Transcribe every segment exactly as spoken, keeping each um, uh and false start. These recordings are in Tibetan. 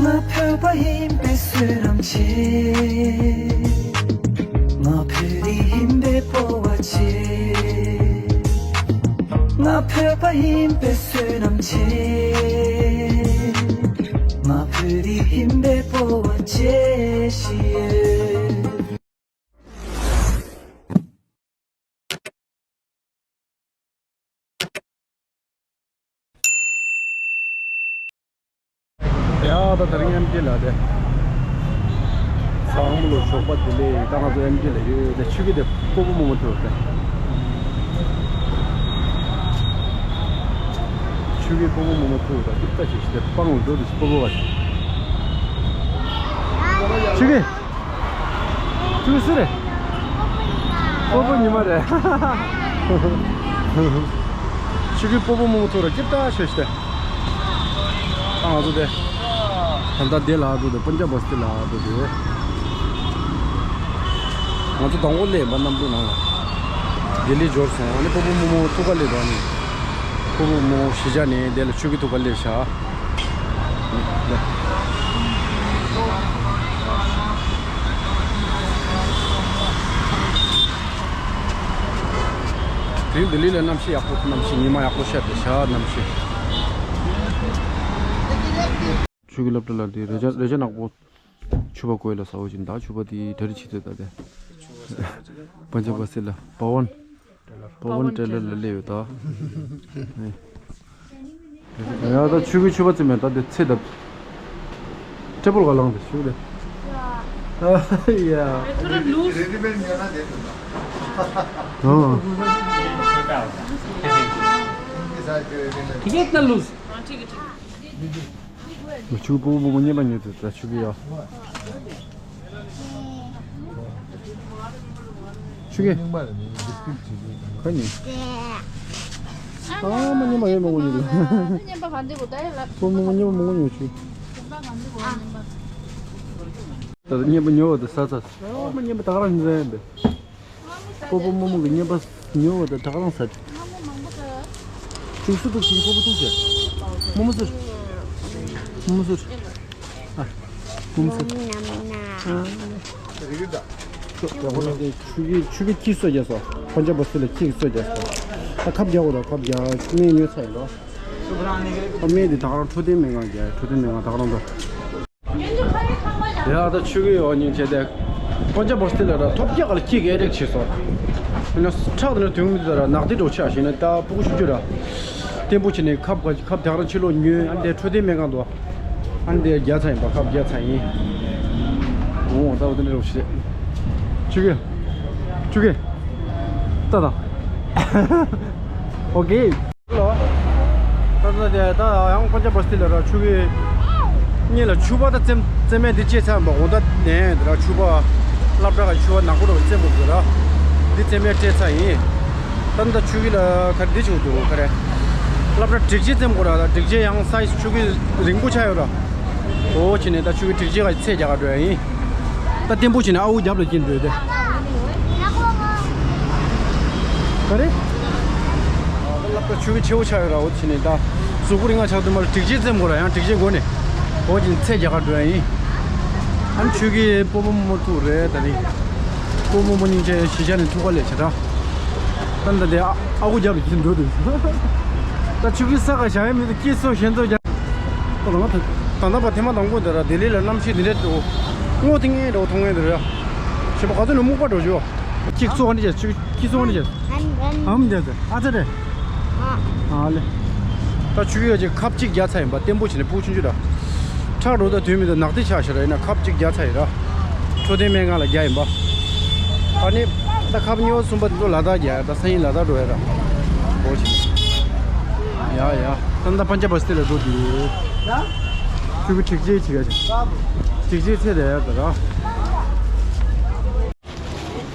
ང་བོད་པ་ཡིན་པའི་བསོད་ནམས་ཆེ། ང་བོད་རིགས་ཡིན་པའི་སྤོབས་པ་ཆེ། ང་བོད་པ་ཡིན་པའི་བསོད་ནམས་ཆེ། ང་བོད་རིགས་ཡིན་པའི་སྤོབས་པ་ཆེ་ཞིག་ཡོད། ཡ་ད་དེ་རིང་ཨེམ་ཀེ་ལ་དེ། ཚང་མ་ལོ་ཞོགས་པ་བདེ་ལེགས། ད་ང་ཚོ་ཨེམ་ཀེ་ལ་ཡོད། དེ་ཆུ་ཁྱི་དེ་སྤོ་བོ་རྨོ་མོ་ཐུག་དེ། ཆུ་ཁྱི་སྤོ་བོ་རྨོ་མོ་ཐུག་ད་ཏིག་ཏ་ཞིག་ཞིག་དེ་སྤང་ལ་འགྲོ་དུ་སྤོ་བོ་བ་ཞིག་ཆུ་ཁྱི། ཆུ་སུ་རེད། སྤོ་བོ་ཉི་མ་རེད། ཆུ་ཁྱི་སྤོ་བོ་རྨོ་མོ་ཐུག་ར་སྐྱིད་ད་ཤོད་ཤི། ཨ་ང་ཚོ་དེ། ད་ལྟ་དེ་ལ་འགྲོ་དེ་པན་ཇབ་བ་སི་ཏི་ལ་འགྲོ་དེ། ང་ཚོ་དང་པོ་སླེབས་པ་གནམ་གྲུ་ནང་ལ། ལྡི་ལི་འབྱོར་སོང་། ཨ་ནི་སྤོ་བོ་རྨོ་མོ་ཐུག་ག་སླེབས་པ་ནི། སྤོ་བོ་རྨོ་མོ་གཞིས་ཆགས་ནས་དེ་ལ་ཆུ་ཁྱི་ཐུག་ག་སླེབས་ཤག་དེ་རིང་ལྡི་ལི་ལ་གནམ་གཤིས་ཡག་པོ། གནམ་གཤིས་ཉི་མ་ཡག་པོ་ཤར་ཏེ་ཤག་གནམ་གཤིས། ཆུ་ཁྱི་སློབ་གྲྭ་ལ་དེ་རེ་ཅ་རེ་ཅ་ནག་པོ། ཆུ་པ་བཀོལ་ལ་ཟ་འོ་ཅིག་ད་ཆུ་པ་དེ་གྲ་རི་ཆི་ཚོད་ད་དེ། པན་ཇབ་བ་སི་ལ་པ་ཝན། པ་ཝན་ཊེ་ལར་ལ་སླེབས་ཡོད་ད། ཡ་ད་ཆུ་གི་ཆུ་པ་ཙི་མེད་ད་དེ་ཚེ་ད། ཊེ་བལ་ག་ལངས་དེ་ཆུ་གི་དེ། ཡ། ཨ། ཁྱི་ཁྱི་ད་ལུས། ཆུ་པོ་པོ་མོ་ཉེས་པ་ཉོས་ཏེ་ད་ཆུ་གི་ཡ། ཆུ་གི། ཁ་ཉིན། ཨ་མ་ཉེས་པ་ཡོད་མ་གོ་ཉོས་ཏེ། ཉེས་པ་ག་འདི་གོ་ད་ཡ་ལ། པོ་མོ་མོ་ཉེས་པ་མ་གོ་ཉོས་ཆུ། ད་ཉེས་པ་ཉོ་བ་ད་ས་ས། ཨ་མ་ཉེས་པ་ད་ག་རང་ཉོས་ཡིན་པས། སྤོ་བོ་རྨོ་མོ་གི་ཉེས་པ་ཉོ་བ་དང་ད་ག་རང་ཟ། ཅུང་སུ་ཏུ་ཅུང་སྤོ་བོ་ཏུ་ཟེར། རྨོ་མོ་ཟེར། རྨོ་མོ་ཟེར། ཨ། རྨོ་མོ་ཟེར། ཨ། ཆུ་གི་ཆུ་གི་ཁྱི་གསོ་རྒྱག་སོ། ཕོན་ཆ་པོ་སི་ལ་ཁྱི་གི་གསོ་རྒྱག་སོ། ད་ཁབ་རྒྱག་འོ་ད་ཁབ་རྒྱག་སྨན་ཉོས་ཚར་ཡིན་ལོ། ཨ་སྨན་འདི་ད་ག་རང་འཕྲོད་བསྟེན་སྨན་ཁང་རྒྱག་འཕྲོད་བསྟེན་སྨན་ཁང་ད་ག་རང་འགྲོ། ཡ་ད་ཆུ་གི་འོ་ཉིན་བྱས་ཏེ། ཕོན་ཆ་པོ་སི་ལ་ར་ཐོབ་རྒྱག་ག་ལ་ཁྱི་གི་ཨེ་ཊེག་བྱས་སོ། ཡིན་ན་ཁྲག་དེ་ནས་དུང་མི་འདུག་ད་ར་ནག་དེ་འགྲོ་ཆ་ཞིག་ན་ད་ཕྲུ་གུ་ཆུང་ཆུང་ར། བརྟན་པོ་བྱས་ནས་ཁབ་ག་ཁབ་ད་ག་རང་ཕྱི་ལོགས་ཉོས་ཨ་ནི་དེ་འཕྲོད་བསྟེན་སྨན་ཁང་དུ། ཨ་ནི་དེ་རྒྱག་ཚར་ཡིན་པ་ཁབ་རྒྱག་ཚར་ཡིན། འོ་ད་འོ་དེ་འདྲ་རོགས་ཞེས། ཆུ་གི། ཆུ་གི། ལྟ་དང་། ཨོ་ཀེ། ལོ། ད་ད་དེ་ད་ཡང་ཕོན་ཆ་པོ་སི་ལ་ར་ཆུ་གི། གཉིས་ལ་ཆུ་པ་ད་བཙེམ་བཙེམ་མེད་འདི་བཅད་ཚར་འབའ་འོ་ད་ནས་དེ་ར་ཆུ་པ། སློབ་གྲྭ་ག་ཆུ་པ་ནག་པོ་ར་བཙེམ་དགོས་དེ་ར། འདི་བཙེམ་མེད་བཅད་ཚར་ཡིན། ད་ད་ཆུ་གི་ལ་ཁ་འདི་ཆུ་འདུག་ཁ་རེ། སློབ་གྲྭ་སྒྲིག་ཆས་བཙེམ་དགོས་ར་ད་སྒྲིག་ཆས་ཡང་སའི་ཛི་ཆུ་གི་རིང་པོ་ཆགས་ཡོད་ར། འོ་བྱས་ནས་ད་ཆུ་གི་སྒྲིག་ཆས་ག་ཚད་རྒྱག་ག་འགྲོ་ཡ་ཡིན། ད་བརྟན་པོ་བྱས་ནས་ཨ་འུ་རྒྱབ་ལ་སྐྱེལ་འགྲོ་ཡ་དེ། ག་རེ། སློབ་གྲྭ་ཆུ་གི་ཆེ་བོ་ཆགས་ཡོད་ར་འོ་བྱས་ནས་ད། གཟུགས་པོ་རིང་ང་ཆགས་དུས་མ་ལ་སྒྲིག་ཆས་བཙེམ་དགོས་ར་ཡང་སྒྲིག་ཆས་དགོས་ནས། འོ་བྱས་ནས་ཚད་རྒྱག་ག་འགྲོ་ཡ་ཡིན། ཨ་ནི་ཆུ་གི་སྤོ་བོ་རྨོ་མོ་ཐུག་རེད་ད་ནི། སྤོ་བོ་རྨོ་མོ་སྙིང་རྗེ་གཞིས་ཆགས་ནས་ཐུག་ག་ལས་བྱེད་ར། ད་ད་དེ་ཨ་ཨ་ཁུ་རྒྱབ་ལ་ཁྱེར་འགྲོ་དུས། ད་ཆུ་གི་ས་ག་བཞག་ཡ་མི་འདུག་སྐྱིད་སོ་ཞེན་ཚོ་རྒྱ། ད་ང་ད་ད་ལྟ་བ་ཐེངས་མ་དང་པོ་འདི་ར་ལྡི་ལི་ལ་གནམ་གཤིས་འདི་འདྲ་འདུག་སྔོ་ཐིང་ངེ་འདྲ་བོ་མཐོང་ངེ་འདི་ར། ཞེས་པ་ག་ཚོད་ནས་སྨུག་པ་འགྲོ་བྱུང་། སྐྱིད་སོ་ག་འདྲ་བྱས་ཆུ་གི་སྐྱིད་སོ་ག་འདྲ་བྱས། ཨམ་རྒྱ་ཟེར་ཨ་ཙི་རེད། ཨ་ལེ། ད་ཆུ་གི་ཡ་ཅིག་ཁབ་གཅིག་རྒྱག་ཚར་ཡིན་པ་བརྟན་པོ་བྱས་ནས་ཕྲུ་གུ་ཆུང་ཆུང་ར། ཁྲག་འགྲོ་ད་དུས་མི་འདུག་ནག་དེ་ཆགས་ཤག་ར་ཡིན་ན་ཁབ་གཅིག་རྒྱག་ཚར་ཡིན་ར། འཕྲོད་བསྟེན་སྨན་ཁང་ལ་རྒྱག་ཡིན་པ། ཨ་ནི། ད་ཁབ་གཉིས་པ་གསུམ་པ་དེ་ཚོ་ལ་དྭགས་རྒྱག་ཡ་ད་སང་ཉིན་ལ་དྭགས་འགྲོ་ཡ་ར། འོ་ཅི། ཡ་ཡ། ད་ད་པན་ཇབ་བ་སི་ཏི་ལ་འགྲོ་དུས། ཆུ་གི་སྒྲིག་ཆས་བྱེད་ཡ་ཅིག་སྒྲིག་ཆས་ཚད་ད་ཡ་ད་ར།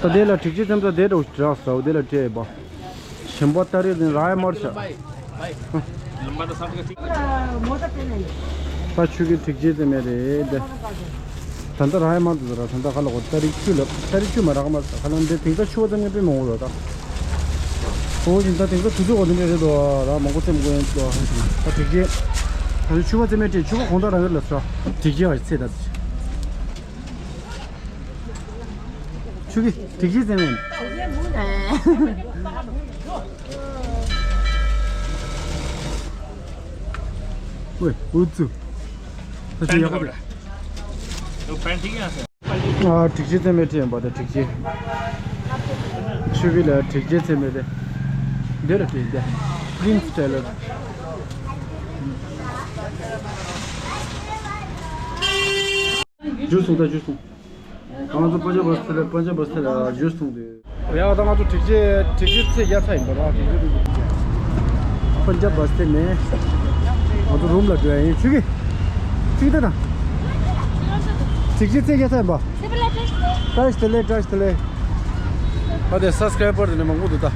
ད་དེ་ལ་སྒྲིག་ཆས་ཚན་པ་དེ་འགྲོ་དྲག་ཟ་འོ་དེ་ལ་སྤྲད་ཡ་པ། ཞིམ་པོ་ཏ་རེ་རིང་ར་ཡ་མར་ཤ། ད་ཆུ་གི་སྒྲིག་ཆས་དེ་མེད་རེད་དེ། ད་ལྟ་ར་ཡ་མར་དུ་ར་ད་ལྟ་ཁ་ལ་གོ་ཏ་རིག་ཆུ་ལ་ཏ་རིག་ཆུ་མ་རག་མར་ད་ཁ་ལ་འདི་དེང་ད་ཆུ་བ་ཙམ་ངས་དཔེ་མང་བོ་ར་ད། འོ་ཞིང་ད་དེང་ད་དུས་ཚོད་གོ་དེ་འདྲ་རེད་དོ་ར་མང་པོ་ཙམ་གོ་ཡན་དོ་ཧ་ཞིང་ད་སྒྲིག་ཆས། ད་ཆུ་བ་རྩེ་མའི་ཁྲིད་ཆུ་བ་གོང་ཐག་རང་ཡོད་ལ་སོ། དྲེག་ཅེས་བ་ཚེ་ད། ཆུ་གི་དྲེག་ཅེས་རྩེ་མའི། ཝེ་ཨུ་ཙུ། ད་ཆུ་ཡག་པོ་རེད། ཨ། དྲེག་ཅེས་རྩེ་མའི་ཁྲིད་ཡིན་པ་དང་དྲེག་ཅེས། ཆུ་གི་ལ་དྲེག་ཅེས་རྩེ་མའི་དེ། འདི་ལ་དྲེག་ཅེས། Prince Tailor། ཇུས་འཐུང་ད་ཇུས་འཐུང་། ང་ཚོ་པན་ཇབ་བ་སི་ལ་པན་ཇབ་བ་སི་ལ་ཇུས་འཐུང་དུས། ཡ་ད་ང་ཚོ་དྲེག་ཅེས་དྲེག་ཅེས་རྩེ་རྒྱག་ཚར་ཡིན་པ་ར། དྲེག་ཅེས་རྩེ་རྒྱག་ཚར་ཡིན་པ། པན་ཇབ་བ་སི་ལ་ནས་ང་ཚོ་རུམ་ལ་འགྲོ་ཡ་ཡིན། ཆུ་གི་ཆུ་གི་ད་ད། དྲེག་ཅེས་རྩེ་རྒྱག་ཚར་ཡིན་པ། བཀྲ་ཤིས་བདེ་ལེགས། བཀྲ་ཤིས་བདེ་ལེགས། ཨ་དེ་སབ་སི་ཀ་རའི་བར་དེ་ནས་མང་པོ་འདུག་ད།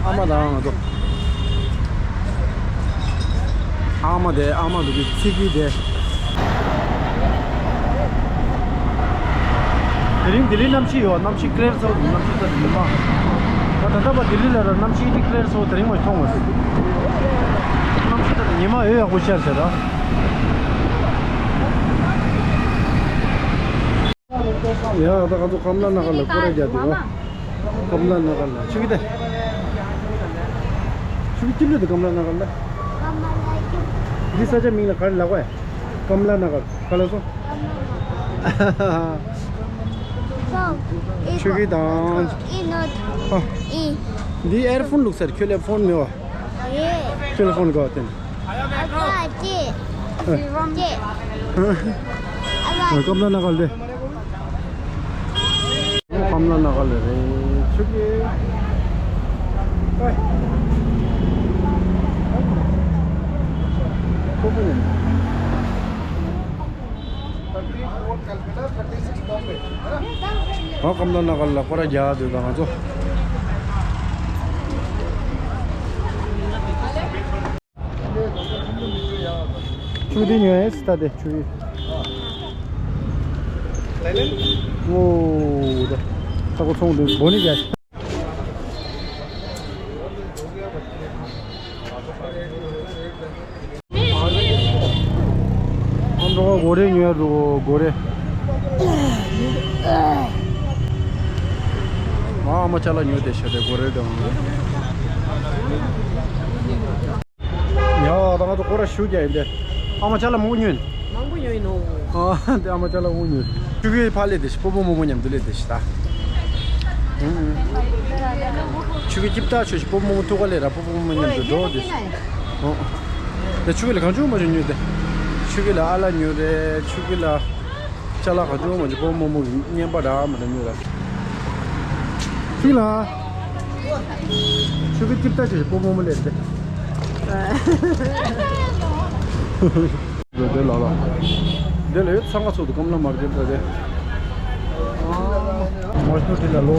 ཨུམ། ཨ་མ་དང་ང་ཚོ། ཨ་མ་དེ་ཨ་མ་འདུག་གི་ཚིག་གི་དེ། དེ་རིང་ལྡི་ལི་གནམ་གཤིས་ཡོད། གནམ་གཤིས་ཀི་ལི་ཡར་ཚ་པོ་འདུག་གནམ་གཤིས་ཚ་དེ་ཉི་མ། ཨ་ད་ལྟ་བར་ལྡི་ལི་ལ་ར་གནམ་གཤིས་དེ་ཀི་ལི་ཡར་ཚ་པོ་དེ་རིང་མ་མཐོང་བ་ཞིག་གནམ་གཤིས་ཚ་དེ་ཉི་མ་ཡོད་ཡག་པོ་ཤར་ཟེར་ར། ཡ་ད་ང་ཚོ་ཀམ་ལ་ན་གར་ལ་སྐོར་ར་རྒྱག་འདུག་ཨ། ཀམ་ལ་ན་གར་ལ་ཆུ་གི་དེ། ཆུ་གི་ཅི་ལོས་དེ་ཀམ་ལ་ན་གར་ལ། འདི་ས་ཆ་མིང་ལ་ག་རེ་ལབ་པ་ཡ། ཀམ་ལ་ན་གར་ག་ལ་སོང་། ཆུ་གི་དང་། ཨ། འདི་ཨེར་ཕོན་བླུགས་ཟེར། ཁྱོད་ལ་ཕོན་མེད་པ། ཁྱོད་ལ་ཕོན་དགོས་པ་དེ། ཨ་ཀ་ཅེ། ཅེ། ཨ་ཀ། ཀམ་ལ་ན་གར་ལ་ལེ། ཀམ་ལ་ན་གར་ལ་རེད། ཆུ་གི། ཨེ། ཨ་ཀམ་ལ་ན་གར་ལ་སྐོར་ར་རྒྱག་འདུག་ད་ང་ཚོ། ཆུ་དེ་ཉོས་ཡས་སི་ད་དེ་ཆུ་ཡི། ཨོ་ད་ས་གོ་ཚོང་དུ་སྦོ་ནི་རྒྱ། ཨ་འགྲོ་གོ་རེ་ཉོས་འགྲོ་གོ་རེ། ཨ་མ་ཅ་ལག་ཉོས་དེ་ཤ་དེ་གོ་རེ་དང་། ཡ་ད་ང་ཚོ་སྐོར་ར་ཞུ་རྒྱ་ཡིན་ཏེ། ཨ་མ་ཅ་ལག་མང་པོ་ཉོས། མང་པོ་ཉོས་ཡིན་ནོ། ཨ་དེ་ཨ་མ་ཅ་ལག་མང་པོ་ཉོས། ཆུ་གི་ཕ་ལས་དེ་ཤི་སྤོ་བོ་རྨོ་མོ་མཉམ་དུ་ལས་དེ་ཤི་ད། ཆུ་གི་ཅིབ་ཏ་ཆོས་ཤི་སྤོ་བོ་རྨོ་མོ་ཐུག་ག་ལས་ར་སྤོ་བོ་རྨོ་མོ་མཉམ་དུ་འགྲོ་དེ་ཤི། དེ་ཆུ་གི་ལ་གང་བྱུང་མ་བྱུང་ཉོས་དེ། ཆུ་གི་ལ་ཨ་ལ་ཉོས་རེད། ཆུ་གི་ལ། ཅ་ལག་ག་ཅུང་མ་ཅི་པོ་མོ་མོ་གི་བརྙན་པ་འདྲ་མ་འདྲ་ཉོས་ར། ཅི་ལ། ཆུ་གི་ཅིབ་ཏ་ཅི་པོ་མོ་མོ་ལས་ཏེ། འདི་ལ་ལ། འདི་ལ་ཡོད་ཚང་ང་ཚོ་དུ་ཀམ་ལ་མར་ཅིབ་ཏ་དེ། མོ་ཤུ་དེ་ལ་ལོ།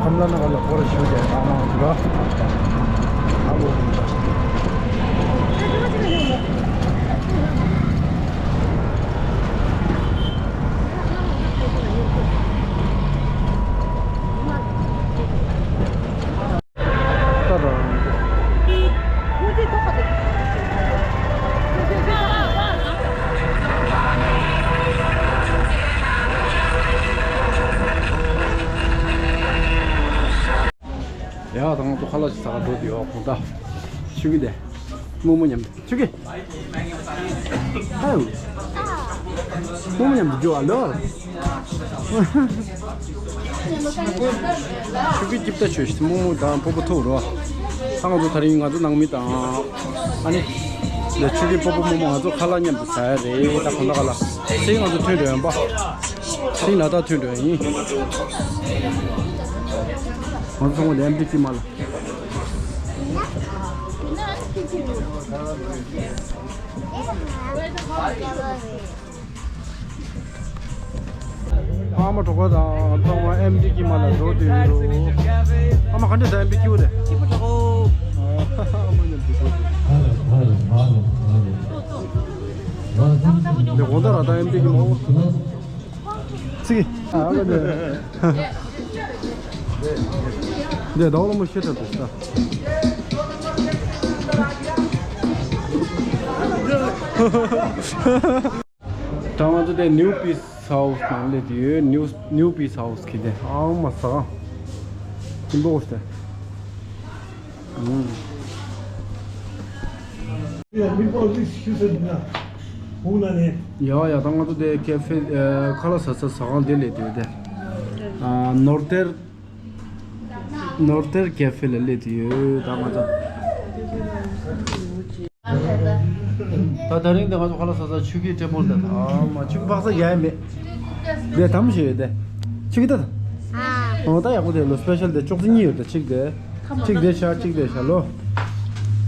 ཀམ་ལ་ན་ག་ལ་ཁོ་ར་ཤུ་ཅེ་ཨ་མ་འདུག་ག་ཨ་ལོ། ཡ་ད་ང་ཚོ་ཁ་ལག་ཅིག་ཟ་ག་འགྲོ་དུས་ཡོད་གོང་ད། ཆུ་གི་དེ། རྨོ་མོ་མཉམ་དུ། ཆུ་གི། ཨའུ། རྨོ་མོ་མཉམ་དུ་འགྲོ་ཨ་ལོ། ཆུ་གི་ཅིབ་ཏ་ཆོས་ཤི་རྨོ་མོ་དང་སྤོ་བོ་ཐུག་རོ། ད་ང་ཚོ་དེ་རིང་ང་ཚོ་ནང་མི་དང་། ཨ་ནི། ལ་ཆུ་གི་སྤོ་བོ་རྨོ་མོ་ང་ཚོ་ཁ་ལག་མཉམ་དུ་ཟ་ཡ་རེད། ད་གོང་ད་ག་ལ། སེང་ང་ཚོ་ཐོན་འགྲོ་ཡོང་པ། སེང་ན་ད་ཐོན་འགྲོ་ཡ་ཡིན། ང་ཚོ་ཚང་མ་ལ་ཨེམ་ཏི་ཀི་མ་ལ། ཕ་མ་གྲོགས་པོ་དང་ཚང་མ་ཨེམ་ཏི་ཀི་མ་ལ་འགྲོ་དུས་འགྲོ། ཨ་མ་ག་འདྲ་ད་ཨེམ་ཏི་ཀི་བོ་རེད། ཨ་མ་མཉམ་དུ་འགྲོ་དུས། འདི་དགོང་དག་ར་ད་ཨེམ་ཏི་ཀི་མ་བོ། ཚིག་གི། ཨ་ཨ་ལ་འདི། འདི་ཟླ་བ་ལྷ་མོ་ཤེས་ཐུབ་འདུག་ས། ད་ང་ཚོ་དེ་ནིའུ་པིས་ཧའུ་སི་ནང་སླེབས་ཡོད། ནིའུ་ནིའུ་པིས་ཧའུ་སི་གི་དེ་ཨང་མ་ཟ་ཁང་ཆེན་པོ་ཞིག་དེ། ཨུམ། ཡ་ཡ། ད་ང་ཚོ་དེ་ཀེ་ཧྥེ་ཨ་ཁ་ལག་ཟ་ས་ཟ་ཁང་དེ་སླེབས་ཡོད་དེ། ཨ་ནོར་ཐེར། ནོར་ཐེར་ཀེ་ཧྥེ་ལ་སླེབས་ཡོད་ད་ང་ཚོ། ད་དེ་རིང་འདི་ང་ཚོ་ཁ་ལག་ཟ་ས་ཆུ་ཁྱི་ཊེ་བལ་དེ། ཨ་མ་ཆུ་ཁྱི་ཕག་ས་ཡ་ཡིན་པས། འདི་དམ་ཞིག་ཡོད་དེ། ཆུ་ཁྱི་ད། ཨ། འོ་ད་ཡག་པོ་དེ་ལོ་སི་པེ་ཤལ་དེ་ཅོག་ཙེ་གཉིས་ཡོད་དེ། གཅིག་དེ། གཅིག་དེ་ཤ་གཅིག་དེ་ཤ་ལོ།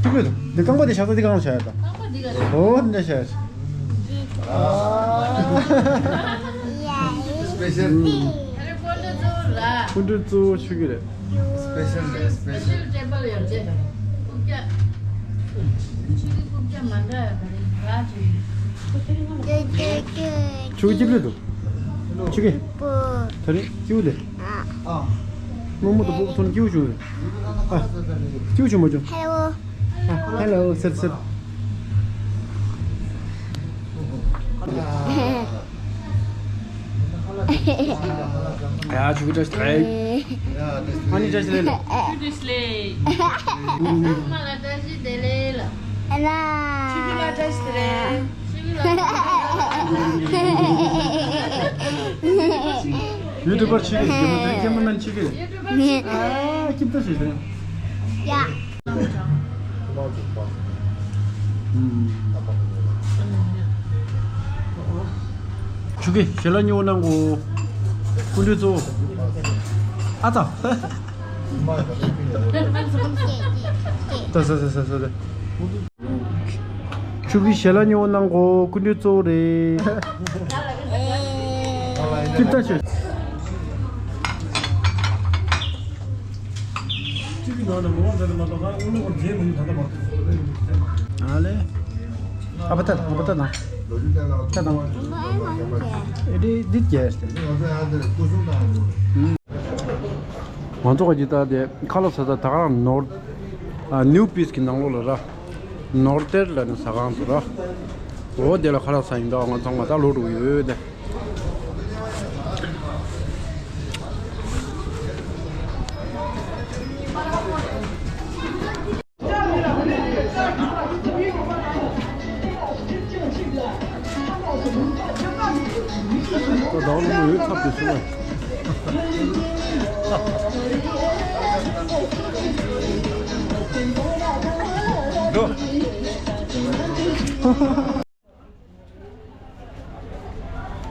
ཆུ་ཁྱི་འདི་རྐང་པ་དེ་ཤ་ཚ་འདི་གང་ལ་ཤ་ཡོད་ད། འོ་འདི་ཤ་ཡོད། སི་པེ་ཤལ། སྐུ་མགྲོན་གཙོ་བོ་ཆུ་ཁྱི་རེད། སི་པེ་ཤལ་རེད། སི་པེ་ཤལ། སི་པེ་ཤལ་ཊེ་བལ་ཡོད་རེད། རྐུབ་བཀྱག་ཆུ་ཁྱི་རྐུབ་བཀྱག་མ་འདྲ་ཡོད་རེད། ར་ཅིག་ཆུ་ཁྱི་སྐྱིད་པོ་འདུག་ཆུ་ཁྱི། དེ་རིང་སྐྱིད་པོ་དེ། རྨོ་མོ་དང་སྤོ་བོ་ཚོ་ནི་སྐྱིད་པོ་བྱུང་། ཨ། སྐྱིད་པོ་བྱུང་མ་བྱུང་། ཧེ་ལོ། ཨ། ཧེ་ལོ་ཟེར་ཟེར། ཡ་ཆུ་ཁྱི་བཀྲ་ཤིས་བདེ་ལེགས། ཨ་ནི་བཀྲ་ཤིས་བདེ་ལེགས། ཆུ་བཀྲ་ཤིས་བདེ་ལེགས། མ་ལ་བཀྲ་ཤིས་བདེ་ལེགས་ལ། ཨ་ལ། ཆུ་ཁྱི་ལ་བཀྲ་ཤིས་བདེ་ལེགས། ཆུ་ཁྱི་ལ། ཡུ་ཊུབ་པར་ཆུ་ཁྱི་རྒན་མོ་དེ། ཀེ་མ་ར་མེན་ཆུ་ཁྱི་རེད། ཨ་ཁྱིམ་ཐབ་ཞིག་རེད། ཡ། ཆུ་ཁྱི་ཞལ་ལག་ཉོ་གནང་གོ། སྐུ་མགྲོན་གཙོ་བོ། ཨ་ཙ། ད་ས་ས་ས་ས་རེད། ཆུ་ཁྱི་ཞལ་ལག་ཉོ་གནང་གོ། སྐུ་མགྲོན་གཙོ་བོ་རེད། ཅིབ་ལྟ་ཤོད། ཨ་ལེ། ཨ་པ་ཏ་ཨ་པ་ཏ་དང་། ཏ་དང་། ཨེ་འདི་འདི་རྒྱས་ཏེ། ང་ཚོ་ག་ཅི་ལྟ་དེ་ཁ་ལག་ཟ་ས་ད་ག་རང་ནོར། ཨ་ནིའུ་པིས་ཀྱི་ནང་ལོགས་ལ་ར། ནོར་ཐེར་ལ་ནི་ཟ་ཁང་དུ་ར། འོ་དེ་ལ་ཁ་ལག་ཟ་ཡིན་ད། ང་ཚང་མ་ད་ལོག་འགྲོ་གི་ཡོད་དེ།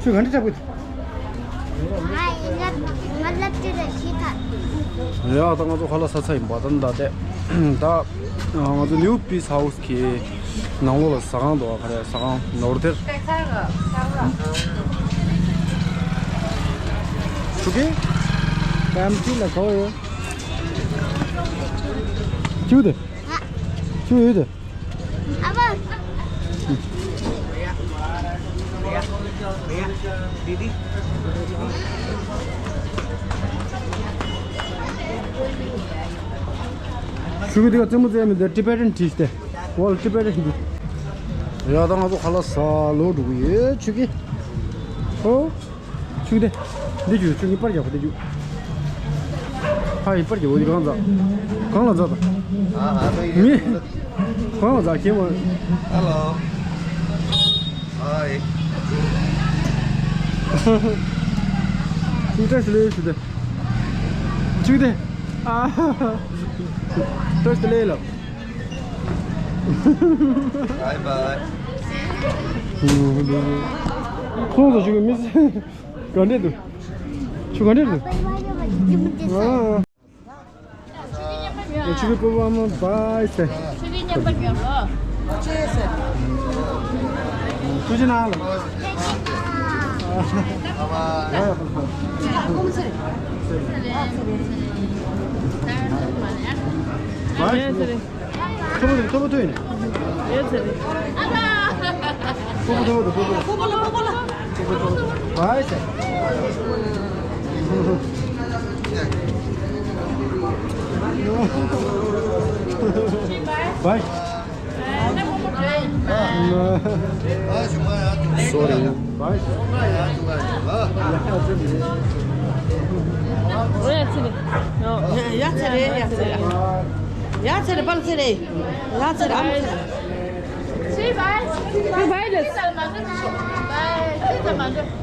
ཁྱོད་ག་འདྲ་འཁྲབ་གི་འདུག་ང་ང་ང་སླེབས་དུས་ལ་ཤི་ཐལ། ཡ་ད་ང་ཚོ་ཁ་ལག་ཟ་ཚར་ཡིན་པ་ད་ད་དེ། ད་ང་ཚོ་ནིའུ་པིས་ཧའུ་སི་གི་ནང་ལོགས་ལ་ཟ་ཁང་འདུག་ག་རེ་ཟ་ཁང་ནོར་ཐེར། ཆུ་ཁྱི། ཀམ་ཆི་ལ་གོ་ཡོད། ཆུ་དེ། ཆུ་ཡོད་དེ། ཨ་མ། ཆུ་ཁྱི་དེ་ག་རྩེད་མོ་རྩེ་མི་འདུག་ཊི་བེ་ཊན་ཊི་ཤི་དེ། ཝོལ་ཊི་བེ་ཊན་ཊི། ཡ་ད་ང་ཚོ་ཁ་ལག་ཟ་ལོག་འགྲོ་གི་ཡོད་ཆུ་ཁྱི། ཨོ། ཆུ་དེ། འདི་ཆུ་ཆུ་གི་པར་རྒྱག་པ་འདི་ཆུ། ཕ་ཡི་པར་རྒྱག་པ་འདི་གང་ཟ། གང་ལ་ཟ་ད། ཨ་ཨ་ད་ཡོད། མི། གང་ལ་ཟ་ཁྱེད་མ། ཧེ་ལོ། ཧའི། ཆུ་བཀྲ་ཤིས་བདེ་ལེགས་ཆུ་དེ། ཆུ་དེ། ཨ། བཀྲ་ཤིས་བདེ་ལེགས་ལ། བའི་བའི། ཁོང་ཚོ་ཞུ་གི་མི་སྲིད། ག་འདྲས་འདུག་ཆུ་ག་འདྲས་འདུག་ཨ། ཆུ་གི་སྤོ་བོ་ཨ་མ་བའི་ཟེར། ཆུ་གི་མཉམ་པར་ཡོད་ལོ། ཐུགས་རྗེ་གནང་ལ། བའི་ཟེར། ཐོ་བོ་ཐོ་བོ་ཐོ་ཡིན། ཡོད་ཚེ་རེད། ཕུ་བོ་ཕུ་བོ་ཕུ་བོ། ཕུ་བོ་ལ་ཕུ་བོ་ལ། ཕུ་བོ་ཕུ་བོ། བའི་ཟེར། Bye. Sorry. Bye. ཡ་ཚེ་རེད། ཡ་ཚེ་རེད། ཡ་ཚེ་རེད། པར་ཚེ་རེད། ཡ་ཚེ་རེད། ཨ་མ་ཚེ་རེད། Bye. Bye.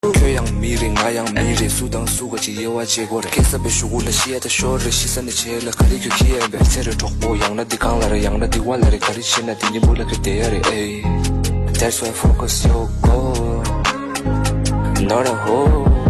ཁྱོད་ཡང་མི་རེད། ང་ཡང་མི་རེད། སུ་དང་སུ་ག་ཅིག་དབྱེ་བ་འབྱེད་དགོས་རེད། ཁེ་ས་པའི་གཞུག་གུ་ལ་ཤི་ཡ་ད་ཤོར་རེད། ཤི་ས་ནས་བྱེད་ལ་ག་རེ་ཁྱོད་ཁྱི་ཡ་ཡིན་པས། ཚེ་རེ་གྲོགས་པོ་ཡང་ན་འདི་གང་ལ་རེད། ཡང་ན་འདི་བ་ལ་རེད། ག་རེ་བྱེད་ན་འདི་གཉིས་པོ་ལ་ཁྱོད་བསྡད་ཡ་རེད། ཨེ། That's why focus your goal, not a hole.